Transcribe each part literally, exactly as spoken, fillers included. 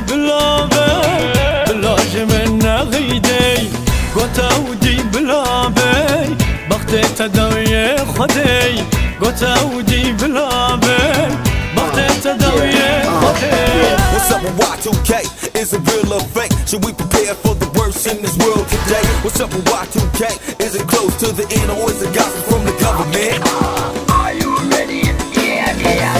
Bila bey, bila ji min nexîdey. Got ew dî bila bey, bextê te dawiyê Xwedê. Got ew dî bila bey, bextê te dawiyê Xwedê. What's up with Y two K? Is it real or fake? Should we prepare for the worst in this world today? What's up with Y two K? Is it close to the end or is it gospel from the government? Are you ready? Yeah, yeah.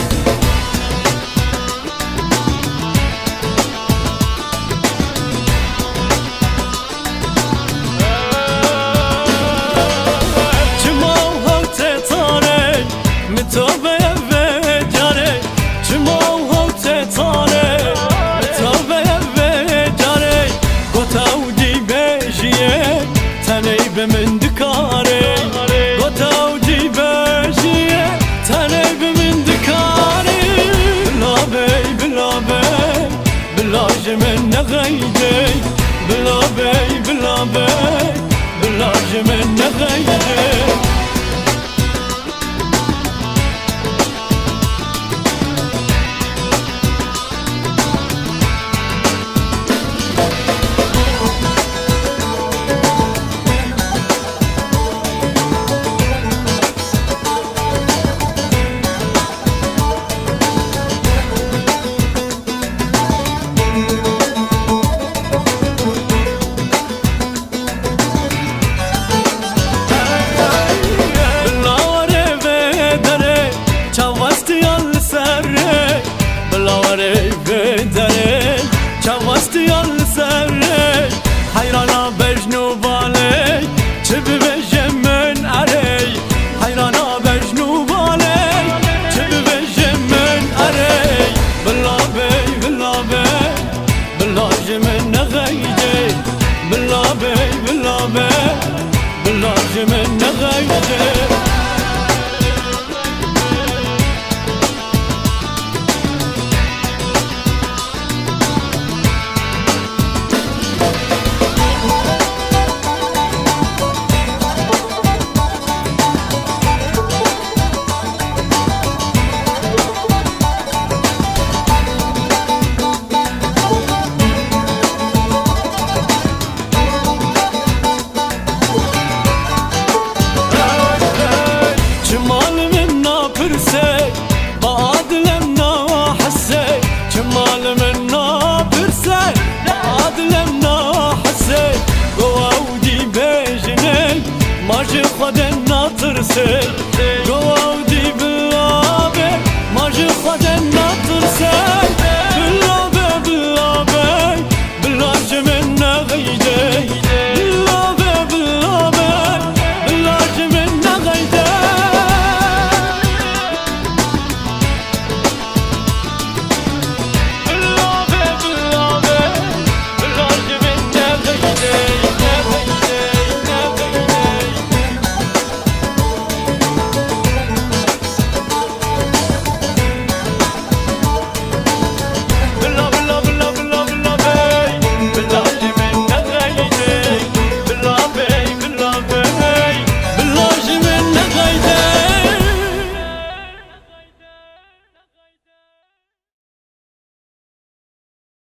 Çima û hewtê tarê, min to veye vê carê. Çima û hewtê tarê, min to veye vê carê. Got ew dî bêjiyê, tenê bi min dikarê. Got ew dî bêjiyê, tenê bi min dikarê. Bila bey, bila bey, bila ji min nexeydê. Bila bey, bila bey, bila ji min nexeydê. Bila warê vê derê, çav westiya li ser rê. Bila warê vê derê, çav westiya li ser rê. Heyrana bejn û balê, çi bibêje min erê. Heyrana bejn û balê, çi bibêje min erê. Bila bey, bila bey, bila ji min nexeydê. Bila bey, bila bey, bila ji min nexeydê.